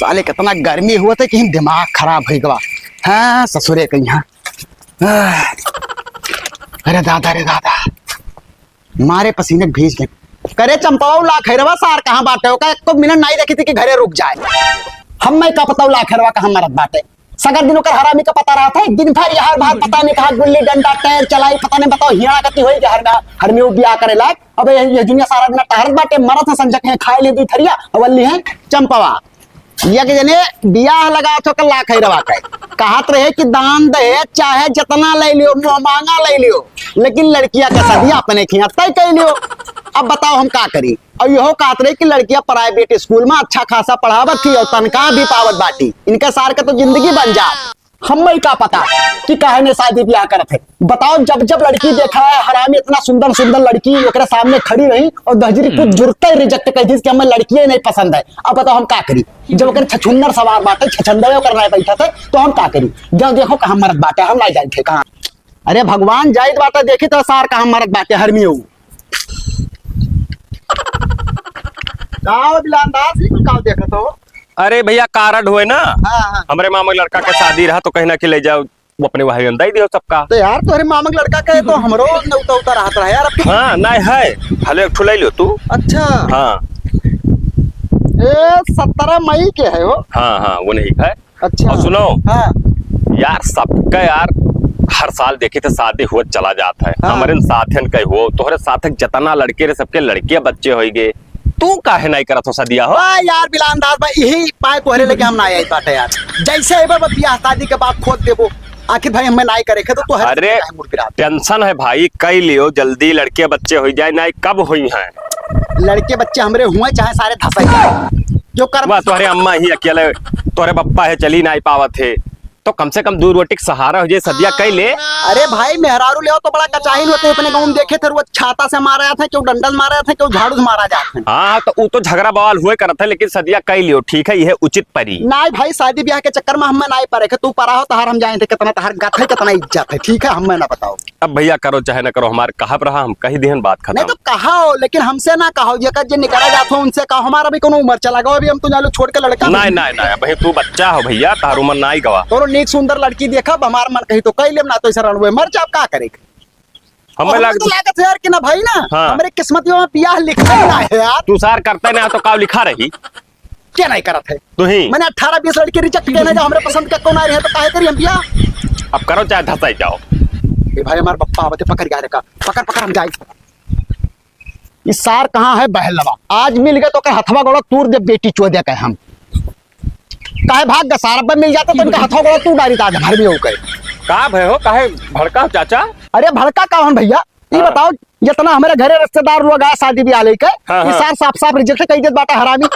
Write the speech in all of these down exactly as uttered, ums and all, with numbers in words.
साले कितना गर्मी हुआ था कि दिमाग खराब होइ गवा। हाँ, ससुरे के यहाँ। आह, अरे दादा, अरे दादा, मारे पसीने भीज गए। करे चंपवा, उ लाखेरवा सार कहाँ बाटे? ओका एको मिनट नाहीं देखी थी कि घरे रुक जाए। हम्मे का पता उ लाखेरवा कहाँ मरत बाटे। सगर दिन ओकर हरामी का पता रहत है, दिन भर यहाँ बाहर पता नहीं कहाँ गुल्ली डंडा टैर चलाई, पता नहीं बताओ हियाँ कती होई कि हर, हर में उ बियाह करे लायक। अबे ये, ये दुनिया सारा दिन टहरत बाटे, मरत है संझक है, खाए ले दुइ थरिया, अवली है चंपवा। ये के जने बियाह लगा तो कर लाखेरवा के। कहत रहे कि दान दहेज चाहे जितना ले लियो, मुँह मांगा ले लियो, लेकिन लड़किया के सदिया अपने खिया तय कर लियो। अब बताओ हम का करी? और यहो कहत रहे कि लड़किया प्राइवेट स्कूल में अच्छा खासा पढ़ावत थी और तनख्वाह भी पावत बाटी, इनके सार के तो जिंदगी बन जा। हम्मे का पता कि काहे ने शादी ब्याह करत है। बताओ, जब जब लड़की देखा है हरामी, इतना सुंदर सुंदर लड़की ओकरे सामने खड़ी रही और दहजरी कुछ जुरते रिजेक्ट कर दी कि हमें लड़कियां नहीं पसंद है। अब बताओ हम का करी, जब ओकरे छछुन्नर सवार बाटे, छछंदवे ओकर नहीं बैठा थे, तो हम का करी? जब देखो कहाँ मरत बाटे, हम नहीं जाए थे कहाँ। अरे भगवान जाइत बाटे, देखी तो सार कहाँ मरत बाटे, हरमियो। का हो बिलान दास, ई कुल का देखत हो? अरे भैया, कार्ड होए ना, हाँ, हाँ। हमरे मामा के लड़का के शादी रहा, तो कहीं ना कि ले जाओ, वो अपने वही अंदर ही दियो सबका। तो यार, तोहरे मामा के लड़का के तो हमरो नेवता उता रहत रहा यार, अब तो हाँ, नहीं है, भले एक ठो ले लियो तू। अच्छा। हाँ। ए, सत्रह मई के है वो। हाँ, हाँ, वो नहीं है। अच्छा। और सुनो। हाँ। यार, सबका यार, हर साल देखी थे शादी हुआ चला जात है। हाँ। हमरे साथन के हो, तोहरे साथ जितना लड़के रहे, सबके लड़के बच्चे होइगे। तू काहे नहीं करत हो सदिया हो? आ यार बिलान दास भाई, यही पाए तोहरे लेके हम ना आए बाटे यार। जैसे एक बार बियाह शादी के बाद खोद देबो, आखिर भाई हमें नाई करे के तो तोहरे अरे, काहे मुड़ गिरा? टेंशन है भाई, कई लियो जल्दी, लड़के बच्चे हो जाए, नाई कब हुई हैं? लड़के बच्चे हमरे हुए चाहे सारे धसाई जाए, जो कर बस तोहरे अम्मा ही अकेले, तोहरे पप्पा है, चली नाई पावत है, तो कम से कम दू रोटी के सहारा हो जाए, सदिया कई ले। अरे भाई, मेहरारू ले आओ तो बड़ा कचाहिन होते हैं। अपने गाँव में देखे थे, रोज छाता से मारा जाता है, क्यों डंडा से मारा जाता है, क्यों झाड़ू से मारा जाता है। हाँ, तो उ तो झगड़ा बवाल हुए करत है, लेकिन सदिया कई लियो, ठीक है, यह उचित परी। नाई भाई, शादी ब्याह के चक्कर में हमें नाई परे के, तू परा हो, तहार हम जाए थे, कितना तहार गत है, कितना इज्जत है, ठीक है, हमें ना बताओ। अब भैया, करो चाहे ना करो, हमार कहब रहा, हम कही दिहन, बात खत्म। नहीं तो कहो, लेकिन हमसे ना कहो, जेकर जे निकरा जात हो, उनसे कहो। हमारा भी कोनो उम्र चला गवा, अभी हम तो जानो छोड़ के लड़का नहीं, नहीं। नहीं, नहीं, भाई तू बच्चा हो भैया, तार उम्र ना ही गवा। तोरो नीक सुंदर लड़की देखब, हमार मन कही तो कही लेब, ना तो ऐसा रणवे मर जाब, का करे? हमें हमरे लाग- तो लागत है यार कि ना भाई ना, हाँ। हमरे किस्मत में बियाह लिखा ही ना है यार। तू सार करते ना तो का लिखा रही? क्या नहीं करत है? तू ही। मैंने अठारह बीस लड़के रिजेक्ट किए ना, जो हमरे पसंद का कौन आ रहे हैं, तो काहे करी हम बियाह? अब करो चाहे धसाई जाओ। ए भाई, हमार पप्पा आवत है, पकड़ गाय का, पकड़, पकड़, हम जाए। ई सार कहाँ है बहलवा? आज मिल गए तो ओकर हथवा गोड़ा तूर दे बेटी चोद्या के हम। काहे भाग गए सार? अब मिल जाते तो इनका हथवा गोड़ा तूर डारी था आज भर में होकर। का भय हो? काहे भड़का हो चाचा? अरे भड़का का हन भैया? ई हाँ। बताओ, जितना हमारे घरे रिश्तेदार लोग आए शादी ब्याह लेके, हाँ, ई हाँ। सार साफ साफ रिजेक्ट कह देत बाटा हरामी।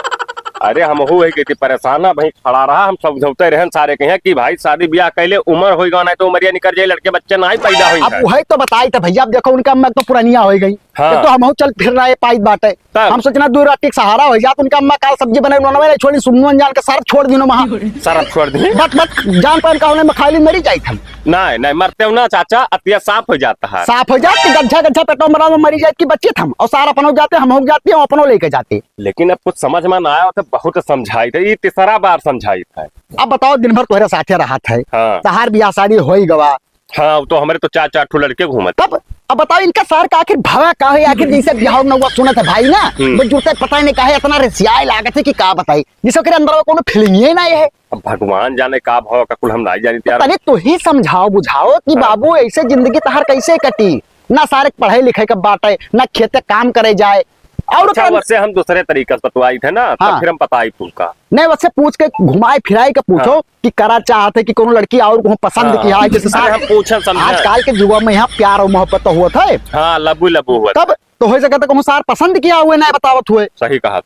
अरे हमहू वही कहती परेशान है भाई, खड़ा रहा, हम समझौते रहन सारे कहे कि भाई शादी ब्याह कैले उम्र होई गवा, नहीं तो उमरिया निकल जाए, लड़के बच्चे ना ही पैदा होई अब है। वही तो बताई था भैया, अब देखो उनका अम्मा तो पुरानिया हो गई, हाँ। तो हमहू चल फिर रहे पाई बाटे। तब? हम सोचना दूर रात के सहारा हो जात, उनका अम्मा काल सब्जी बनाई, उन्होंने नहीं छोड़ी, सुमन जान के सार छोड़ दिनो वहाँ। सारा छोड़ दी। बट, बट, जान पान का होने में खाली मरी जाई हम। नहीं, नहीं, मरते हो ना चाचा, अतिया साफ हो जाता है। साफ हो जात कि गड्ढा, गड्ढा पेटों में मरी जात कि बच्चे थम, और सार अपनो जाते, हम हो जाते, हम अपनो लेके जाते। लेकिन अब कुछ समझ में ना आया, तो बहुत समझाई थे, ये तीसरा बार समझाई था। अब बताओ, दिन भर तोहरे साथे रहत है, हाँ। तहार बियाह शादी होई गवा, हाँ, तो हमरे तो चार, चार ठो लड़के घूमत। तब अब बताओ, इनका सार का आखिर भवा का है? आखिर जैसे बिहाव नौवा सुनत है भाई ना, हम्म। बस जुड़ते पता नहीं काहे इतना रिसियाए लागत है कि का बताई, जिसे ओकरे अंदर में कोनो फीलिंग ही नहीं है। अब भगवान जाने का भाव का कुल हम नहीं जानी यार। तनी तू ही समझाओ बुझाओ कि हाँ। बाबू, ऐसे जिंदगी तहार कैसे कटी? ना सारे के पढ़ाई लिखाई का बाटे, ना खेते काम करे जाए, और अच्छा, ओकरा वैसे हम दूसरे तरीका से बतवाई थे ना, तब हाँ। फिर हम बताई तुमका। नहीं, वैसे पूछ के घुमाए फिराए के पूछो हाँ। कि करा चाहत है कि कोनो लड़की और को पसंद हाँ, किया है, हाँ। जैसे अरे, सारे हम पूछन समझन। आजकल के युवा में यहाँ प्यार और मोहब्बत तो होत है। हाँ, लबू लबू होत तब है। तो हो सकता है कहूँ सार पसंद किया हुए नहीं बतावत हुए। सही कहा।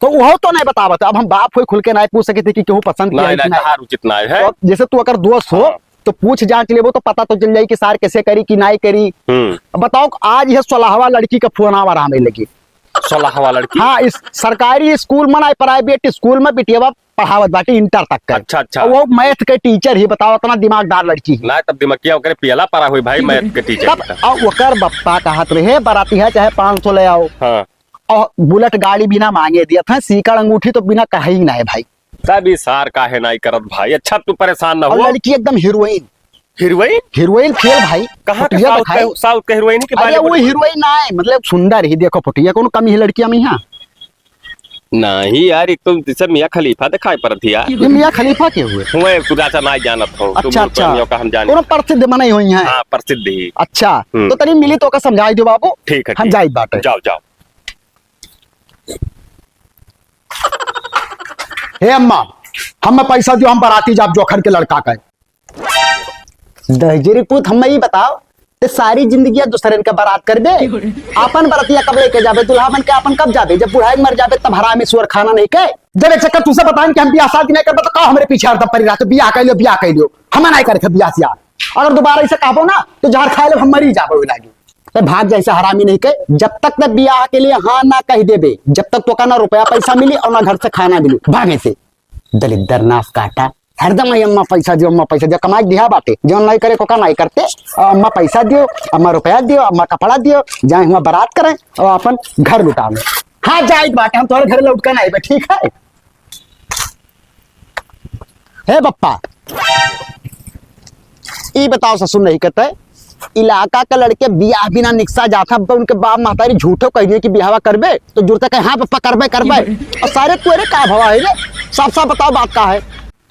तो वो तो नहीं बतावत है। अब हम बाप हुए खुल के नहीं पूछ सके थे कि केहू पसंद किया नहीं, है कि नहीं, नहीं। कहा उचित नहीं है। तो जैसे तू अगर दोस्त हो हाँ। तो पूछ जांच लेबो तो पता तो चल जाई कि सार कैसे करी कि नहीं करी। हम्म। अब बताओ, आज यह सोलहवा लड़की का फोन आवा रहा में लगी। सोलहवा लड़की? हाँ, इस सरकारी स्कूल में ना, प्राइवेट स्कूल में बिटियावा पढ़ावत बाटे इंटर तक का। अच्छा, अच्छा। और वो मैथ के टीचर ही, बताओ, इतना दिमागदार लड़की है। ना, तब दिमागिया ओकरे पियला परा हुई भाई, मैथ के टीचर तब की। अब ओकर बप्पा कहत रहे, बराती है चाहे पाँच सौ ले आओ। हाँ। और बुलेट गाड़ी बिना मांगे दिया था, सीकड़ अंगूठी तो बिना कहे ही ना है भाई। तब ई सार काहे नाई करत भाई? अच्छा, तू परेशान ना और हो। लड़की एकदम हीरोइन। हीरोइन? हीरोइन फेल भाई। कहाँ के फोटोया साउथ देखाई। के, साउथ के हीरोइन की अरे, बॉलीवुड वो में? हीरोइन ना है, मतलब, सुंदर ही। देखो फोटोया, कौनो कमी है लड़किया में यहाँ? नहीं यार, एक तो जैसे मियाँ खलीफा दिखाई पड़त ही यार। ये मियाँ खलीफा के हुए? हुए, तू चाचा ना जानत हो, तू अच्छा, बोल अच्छा। कहीं का हम जाने। कौनो प्रसिद्ध मनई हुई हैं? हाँ, प्रसिद्ध ही। अच्छा, हम्म। तो तनी मिली तो का समझाई दो बाबू। ठीक है, हम ठीक। जाइत बाटे। जाओ, जाओ। हे अम्मा, हमें पैसा दियो, हम बराती जाब जोखन के लड़का का। दहिजरी पूत, हमें ई बताओ, ते सारी जिंदगी दूसरन के बरात करबे? आपन बरतिया कब लेके जाबे? दुल्हा बन के आपन कब जाबे? जब बुढ़ाई मर जाबे तब हरामी सुअर खाना नहीं के। जब एक चक्कर तुझसे बताएं कि हम बियाह शादी नहीं करबे तो का हमरे पीछे हरदम पड़ी रहते, बियाह कर लियो, बियाह कर लियो। हमें नहीं करे थे बियाह सियाह। अगर दोबारा ऐसे कहबो ना तो जहर खाए ले हम मरी जाबो लागी। ते भाग जैसे हरामी नहीं के, जब तक ते बियाह के लिए हाँ ना कह देबे, जब तक तो का ना रुपया पैसा मिली और ना घर से खाना मिली, भागे से। दलिद्दर नास काटा, हरदम आई अम्मा पैसा दियो, अम्मा पैसा दियो, कमाई दिया बाटे, जौन नाई करे को का नाई करते, अ, अम्मा पैसा दियो, अम्मा रुपया दियो, अम्मा कपड़ा दियो, जाए हुआ बरात करें और अपन घर लुटावे। हाँ, जाइत बाटे, हम तोहरे घर लौट के नाई बे, ठीक है? हे बप्पा, ई बताओ ससुर नहीं कहते, इलाका के लड़के बियाह बिना निकसा जात हैं, अब उनके बाप महतारी झूठो कह दिए कि बियाहवा करबे, तो जुड़ते कहे, "हाँ पप्पा, करबे, करबे।" और सारे तोरे का भवा है रे? साफ साफ बताओ बात का है।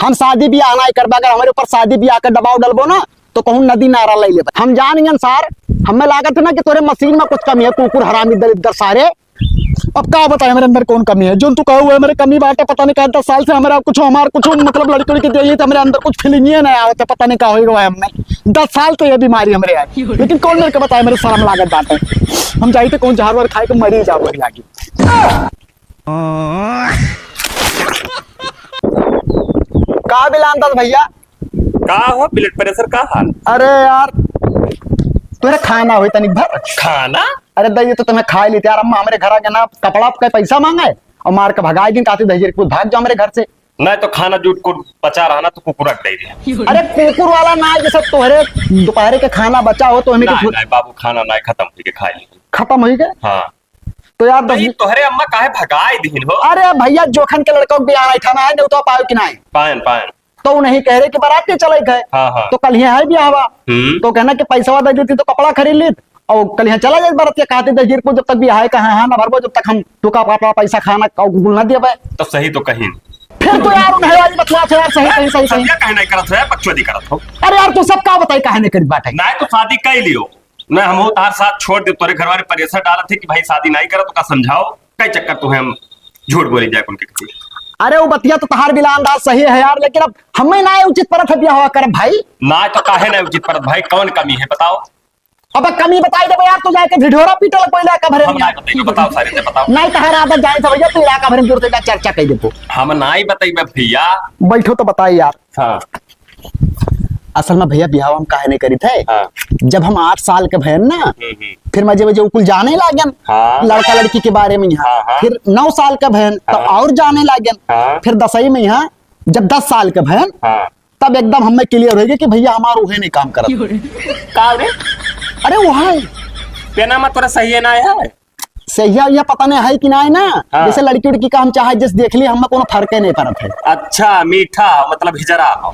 हम शादी बियाह नाई करबे, अगर हमरे ऊपर शादी बियाह के दबाव डलबो ना, तो कहूँ नदी नारा ले लेबे। हम जान गए सार, हमें लागत है ना कि तोरे मशीन में कुछ कमी है, कुकुर हरामी दलिद्दर सारे। अब का बताए हमरे अंदर कौन कमी है? जोन तू कहू है हमरे कमी बाटे, पता नहीं का दस साल से हमरा कुछ, हमार कुछ मतलब लड़की उड़की देख ली तो हमरे अंदर कुछ फीलिंग ही नहीं आवत है, पता नहीं का होई गवा है हमने। दस साल तो ये बीमारी हमरे आई, लेकिन कौन मेरे को बताए, मेरे शर्म लागत बाटे। हम जाई तो कौन जहर वर खाए के मरी जाओ लागी। का बिलान दस भैया? का हो, blood pressure का हाल? अरे यार, तोरे खाना होई तनिक भर। खाना? अरे दई, ये तो तुम्हें खाए लेते यार, अम्मा हमरे घर आके ना कपड़ा के पैसा मांगे और मार के भगाए दिन, कहती दहिजरी पूत भाग जाओ हमरे घर से। नहीं तो खाना जूठ कुल बचा रहा ना तो कुकुर रख दे दिया। अरे कुकुर वाला ना, ये सब तोहरे दोपहरे के खाना बचा हो तो हमें नहीं, कुछ नहीं बाबू, खाना नहीं, खत्म हुई के खाए ली। खत्म हुई के? हाँ। तो यार दस नहीं, तोहरे अम्मा काहे भगाए दिहिन हो? अरे भैया, जोखन के लड़का के बियाह नहीं था ना, नहीं तो पायो कि नहीं? पायन, पायन। तो उ नहीं कह रहे कि बारात के चले गए। हाँ, हाँ। तो कल यहाँ है बियाहवा। हम्म। तो कहना कि पैसा दे देती तो कपड़ा खरीद लीत और कल यहाँ चला जाए बारात के, कहते दहिजरी पूत जब तक बियाह है कहाँ, हाँ ना भरबो जब तक हम तुका पापा पैसा खाना का गुल ना देबे। तो सही तो कहीं। फिर तो यार उन्हें वाली बकवास है यार, सही, सही, सही, सही। समझा काहे नहीं करत हो यार, बकचोदी करत हो। अरे यार, तू सब का बताई काहे नहीं करी बात है? नहीं तो शादी कर लियो। ना, हम तार साथ छोड़ दे, तोरे घर वाले pressure डालत है कि भाई शादी नहीं करत, तो का समझाओ, कई चक्कर तुम्हें हम झूठ बोली जाए उनके खातिर। अरे वो बतिया तो तहार बिलान दास सही है यार, लेकिन अब हमें ना उचित परत है बियाह करब भाई। ना तो काहे ना उचित परत भाई, कौन कमी है बताओ? अब कमी बताई देबे यार, तो जाके ढिढोरा पीटे लग पहले का भरे हम में। ना बताइए, बताओ सारे से बताओ। नहीं तहार आदत जाए से भैया, तू इलाका भर में जोर से चर्चा कर देबो। हम ना ही बताइबे भैया। बैठो तो बताई यार। हाँ। असल में भैया बियाह हम काहे नहीं करी थे? हाँ। जब हम आठ साल के भयन ना, हम्म, हम्म। फिर मजे मजे उ कुल जाने लागन। हाँ। लड़का लड़की के बारे में यहाँ। हाँ, हाँ। फिर नौ साल के भयन तो हाँ। और जाने लागन। हाँ। फिर दसई में यहाँ जब दस साल के भयन, हाँ। तब एकदम हमें clear होइगे कि भैया हमार उहे नहीं काम करत। का रे? अरे वो है। पेना में तोरा सही है ना है? सहिया उहिया पता नहीं है कि नहीं ना, हाँ। जैसे लड़की उड़की का हम चाहे जैसे देख ली, हमें कोनो फर्क ही नहीं पड़त है। अच्छा, मीठा मतलब हिजरा हो।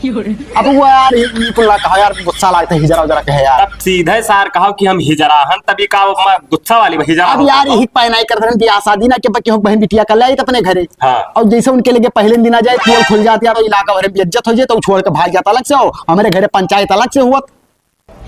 अब वो यार, ये, ये कुल ना कहा यार, गुस्सा लागता है, हिजरा उजरा कहे यार। अब सीधे सार कहो कि हम हिजरा हन, तभी का वो मा-, गुस्सा वाली हिजरा अब हो यार, कहो। यही पाए नहीं करते हैं, बियाह शादी ना के बकी हो, बहन बिटिया कर ले आई तो अपने घरे। हाँ। और जैसे उनके लगे पहले दिन आ जाए, पोल खुल जाती है, तो इलाका भर में बेइज्जत हो जाए, तो छोड़ के भाग जाता अलग से हो, हमारे घरे पंचायत अलग से हुआ।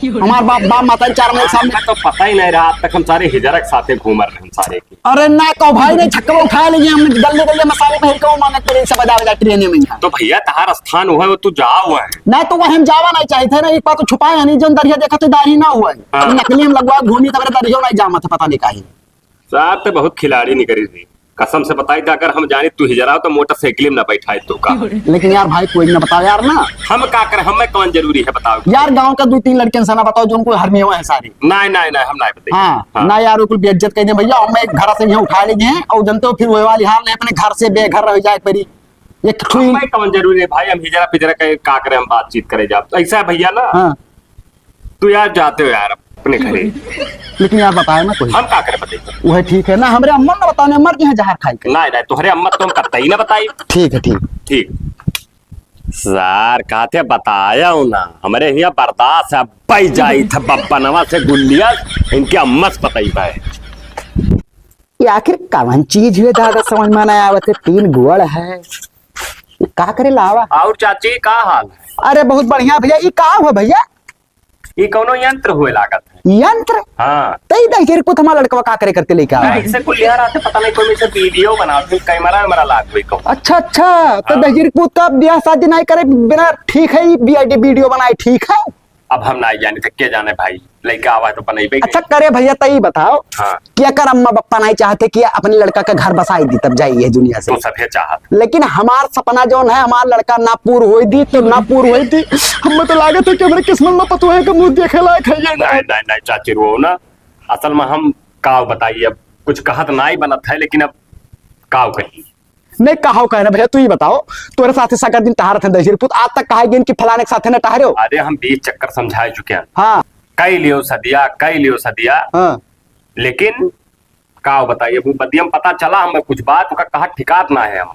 हमार बाप, बाप माता चार महीने सामने। हमें तो पता ही नहीं रहा, अब तक हम सारे हिजरा के साथे घूम रहे हैं सारे के। अरे ना कहो भाई, नहीं छक्का उठा लीजिए, हम गल्ले गल्ले मसाले में हिरका मांगत करे, सब बजा बजा ट्रेन में यहाँ। तो भैया तहार स्थान हुआ है, वो तू जाओ है। ना तो वह हम जावा नहीं चाहते ना, एक बात तो छुपाए नहीं, जो दरिया देखा तो दाढ़ी ना हुआ है। हाँ। नकली हम लगवा घूमी तब दरिया नहीं जामा था, पता नहीं काहे। साहब तो बहुत खिलाड़ी निकली थी। कसम से बताई था, अगर हम जानी तू हिजरा हो तो मोटरसाइकिल में ना बैठाए तो का। लेकिन यार भाई कोई ना बताओ यार ना। हम का करें, हमें कौन जरूरी है बताओ। यार गांव का दो तीन लड़के से ना बताओ जो उनको हरमियों है सारी। नहीं, नहीं, नहीं, हम नहीं बताइए। हाँ, हाँ। ना यार, वो कुल बेइज्जत कर दे भैया, हम एक घर से यहाँ उठा ले गए हैं और जनते हो फिर वही वाली हाल है, अपने घर से बेघर रह जाए परी। एक ठुई हमें कौन जरूरी है भाई, हम हिजरा पिजरा का का करें, हम बातचीत करे जाब। तो ऐसा है भैया ना, हाँ। तू यार जाते हो यार अपने घरे। लेकिन यार बताए ना कोई। हम का करे बताइए? वह ठीक है ना, हमरे अम्मा ने बताने मर गए हैं जहर खाई के। नहीं, नहीं, तुम्हारे अम्मा तो हम कतई ना बताई। ठीक है, ठीक। ठीक। सर, कहते बताया हूँ ना, हमरे हियाँ बर्दाश्त है, पै जाई था बप्पनवा से गुल्लिया, इनके अम्मा से पतई पाए। ये आखिर कवन चीज हुए दादा, समझ में ना आवत है। तीन गोड़ है, ये का करे लावा? और चाची, का हाल है? अरे बहुत बढ़िया भैया। ये का हुआ भैया? ई कौनो यंत्र हुए लागत है। यंत्र? हाँ। तई दहिजरी पूत हमार लड़कवा का करे करते लेके आवा? नहीं, इसे कुल लिया रहते, पता नहीं कोई में से वीडियो बनावत है, कैमरा वैमरा लाग हुई कहूँ। अच्छा, अच्छा, तो हाँ। दहिजरी पूत का ब्याह शादी नहीं करे बिना ठीक है, ई वीडियो बनाए ठीक है? अब हम नहीं जाने थे, के जाने भाई, लड़का आवा है तो बनैबे अच्छा करी। करे भैया, तई बताओ हाँ। कि अगर अम्मा बप्पा नहीं चाहते कि अपने लड़का का घर बसाई दी, तब जाइए दुनिया से। तो सभे चाहत। लेकिन हमार सपना जौन है, हमार लड़का ना पूर होई दी, तो ना पूर होई दी। हमें तो लागत है कि हमरे किस्मत में पतोहे का मुंह देखे लायक है ये ना। नहीं, नहीं, नहीं, चाची, रो ना। असल में हम काव बताइए, अब कुछ कहत नाई बनत है, लेकिन अब काव कही। नहीं, काव कहना भैया, तू ही बताओ, तोरे साथे सगर दिन टहरत हैं दहिजरी पूत, आज तक कहा गेन कि फलाने के साथे न टहरो? अरे, हम बीस चक्कर समझा चुके हैं। हाँ। कई लियो सदिया, कई लियो सदिया। हाँ। लेकिन का बताइए, वो बदियम पता चला हमें कुछ बात, ओका कहा ठिकात ना है हम।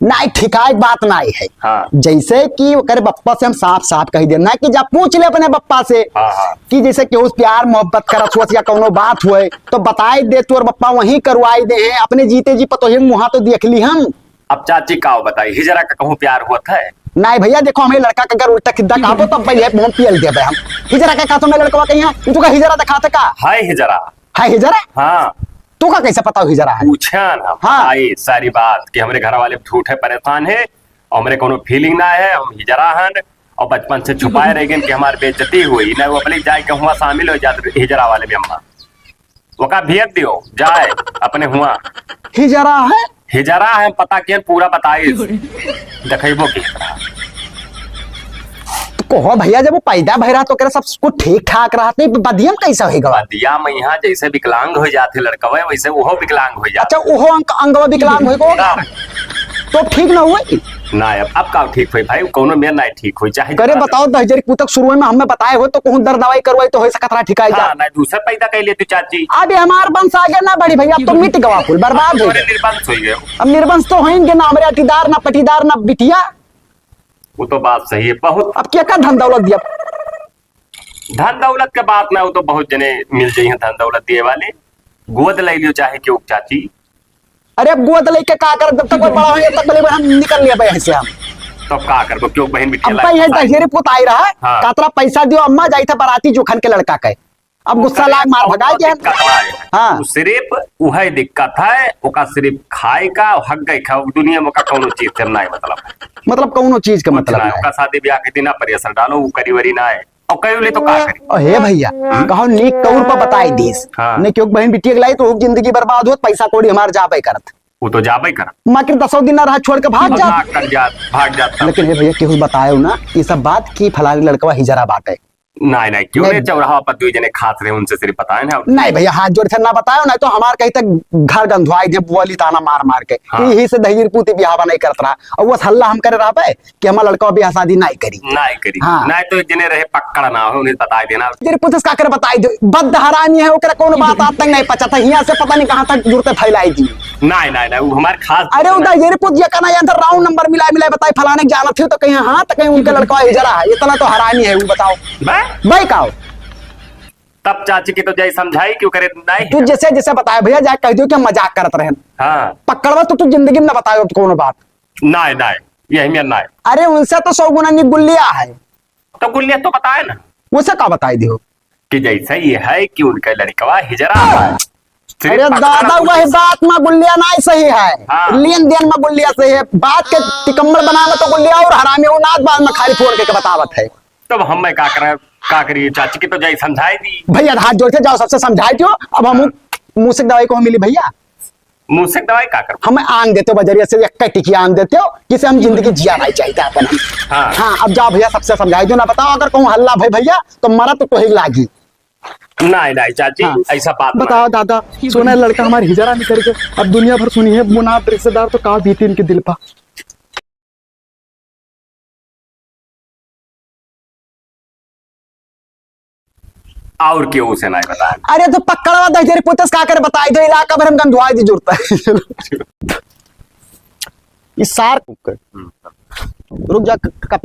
नाई, ठिकाए बात नाई है। हाँ। जैसे कि ओकरे बप्पा से हम साफ साफ कही दे ना कि जा पूछ ले अपने बप्पा से हाँ, हाँ। कि जैसे केहू से प्यार मोहब्बत करत हुआ या कौनो बात हुए तो बताई दे, तोर बप्पा वहीं करवाई दे हैं, अपने जीते जी पतोही मुहा तो देख ली हम। अब चाची का बताई, हिजरा का कहूँ प्यार हुआ था? नाई भैया, देखो, हमें लड़का का अगर उल्टा सीधा कहबो तब भैया मुंह पियल देबे हम। हिजरा का कहत हमें लड़कवा कहिया, तू का हिजरा दिखाते का? हाय हिजरा। है हिजरा? हाँ। तू का कैसे पता हो हिजरा है? पूछा ना, हाँ। आई सारी बात कि हमरे घर वाले झूठे परेशान है और हमरे कोनो फीलिंग ना है, हम हिजरा हन और बचपन से छुपाए रह गए कि हमार बेइज्जती हुई ना, वो अपने जाए के हुआ शामिल हो जात हिजरा वाले में अम्मा। ओका भेज दियो, जाए अपने हुआ। हिजरा है? हिजरा है, पता किया पूरा बताई। देखइबो की। तो कहो भैया, जब वो पैदा भय रहा तो ओकरे सब कुछ ठीक ठाक रहा, तो बदियम कैसे होई गवा? बदिया में यहाँ जैसे विकलांग हो जाते लड़कवे, वैसे वो विकलांग हो जाते। अच्छा, वो अंग, अंगवा विकलांग होई गवा? हाँ। तो ठीक ना हुई? ना, अब, अब का ठीक होई भाई, कोनो में ना ठीक होई, चाहे करे जितना बताओ, दहिजरी पूत का शुरू में हमें बताए हो तो कहूँ दर दवाई करवाई तो हो सकत रहा, ठिकाई जा। हाँ, ना, दूसरा पैदा कर लेती चाची। अब ये हमार वंश आगे ना बढ़ी भैया, अब तो मिट गवा कुल, बर्बाद हो तोरे गए। निर्वंश हो गए। अब निर्वंश तो होइंगे ना, हमरे अटीदार ना पटीदार ना बिटिया। वो तो बात सही है, बहुत। अब क्या का धन दौलत दिया? धन दौलत के बात ना, वो तो बहुत जने मिल जाइए धन दौलत दिए वाले। गोद ले लियो चाहे क्यों चाची। अरे अब गोद लेके का करब, जब तक वो बड़ा हो, जब तक बोले हम निकल लिया भाई से हम। तो का करबो, क्यों बहन बिटिया अब लायक भाई है, फंसाई? दहिजरी पूत आई रहा, हाँ। कातरा पैसा दियो अम्मा, जाई था बाराती जोखन के लड़का के। अब गुस्सा लाग मार भगाए के हम। दिक्कत ना है। हाँ। वो सिर्फ वही दिक्कत है, ओका सिर्फ खाए का, हक गई खाओ, दुनिया में का कौनो चीज से ना है मतलब। मतलब कौनो चीज का कुछ मतलब ना है, ना है। ओका शादी ब्याह के दिन ना प्रेशर डालो, वो करी वरी ना है। और कई ले तो का करी? ओ हे भैया, हम्म? कहो नीक कौर पर बताई दीस। हाँ। ने क्यों बहन बिटिया के लाई तो जिंदगी बर्बाद होत, पैसा कौड़ी हमार जाबे करत। वो तो जाबे करत। माकिर दसों दिन ना रहा, छोड़ के भाग जात। भाग कर जात, भाग जात। लेकिन हे भैया, केहू बतायो ना, ये सब बात कि फलानी लड़कवा हिजरा बाटे। नहीं, नहीं, क्यों नहीं। नहीं, चौराहा पर दो जने खात रहे, उनसे सिर्फ बताए ना। नहीं भैया, हाथ जोड़ के ना बतायो, नहीं तो हमार कहीं तक घर गंधवाई दे, बोली ताना मार मार के। हाँ। यही से दहिजरी पूत बियाह नहीं करत रहा। और वो हल्ला हम करे रहा पे, कि हमार लड़का बियाह शादी नाई करी। नाई करी। हाँ। नाई तो एक जने रहे पकड़ ना हो, उन्हें बताई देना। तेरे पुलिस का कर बताई दे, बद हरामी है, ओकरा कौन बात आज तक नहीं पचा था, हियां से पता नहीं कहाँ तक जुड़ते फैलाई दी। नाई, नाई, नाई, वो हमार खास अरे दोस्त उधर है। ये रे पुत, ये कहना, ये अंदर राउंड नंबर मिला, मिला बताई, फलाने के जानत थे तो कहीं, हाँ, तो कहीं उनका लड़का हिजरा है, इतना तो हरामी है, वो बताओ। बे? भाई का हो? तब चाची की तो जाई समझाई, क्यों करे नाई? तू जैसे, जैसे बताए भैया, जाए कह दियो कि हम मजाक करत रहे। हाँ। पकड़वा तो तू जिंदगी में ना बतायो कौन बात। नाई, नाई, यही में नाई। अरे उनसे तो सौ गुना नी गुल्लिया है। तो गुल्लिया तो बताए ना। उसे का बताई दियो? कि जैसे ये है कि उनका लड़कवा हिजरा है। सिर्फ अरे पकड़ा दादा, कुछ वही बात में गुल्लिया नाई सही है। हाँ। लेन देन में गुल्लिया सही है। बात के तिकम्मर बनावे तो गुल्लिया और हरामी, वो नाच बाद में खाली फोड़ के, के बतावत है। तब हम मैं का करे, का करिए? चाची की तो जाई समझाई दी। भैया हाथ जोड़ के जाओ, सबसे समझाई दियो। अब हम हाँ। मूसक दवाई को मिली भैया। मूसक दवाई का करबो? हम आन देते हो बजरिया से, एक टिकिया आन देते हो, जिसे हम जिंदगी जिया नहीं चाहिए अपन हम। हाँ। हाँ, अब जाओ भैया, सबसे समझाई दो ना, बताओ अगर कहूँ हल्ला भाई भैया तो मरा तो कोई लागी। नहीं, नहीं चाची, हाँ। ऐसा बात बताओ नहीं। दादा, सोना लड़का हमारे हिजरा में करके अब दुनिया भर सुनी है मुनाफ रिश्तेदार तो का बीती इनके दिल पर। और केहू से नहीं बताए। अरे तो पकड़वा दहिजरी पुत से का कर बताई दो, इलाका भर में गंधवाई दी जुड़ता है। ये सार रुक के। हम्म। रुक जा, क-, कॉपी।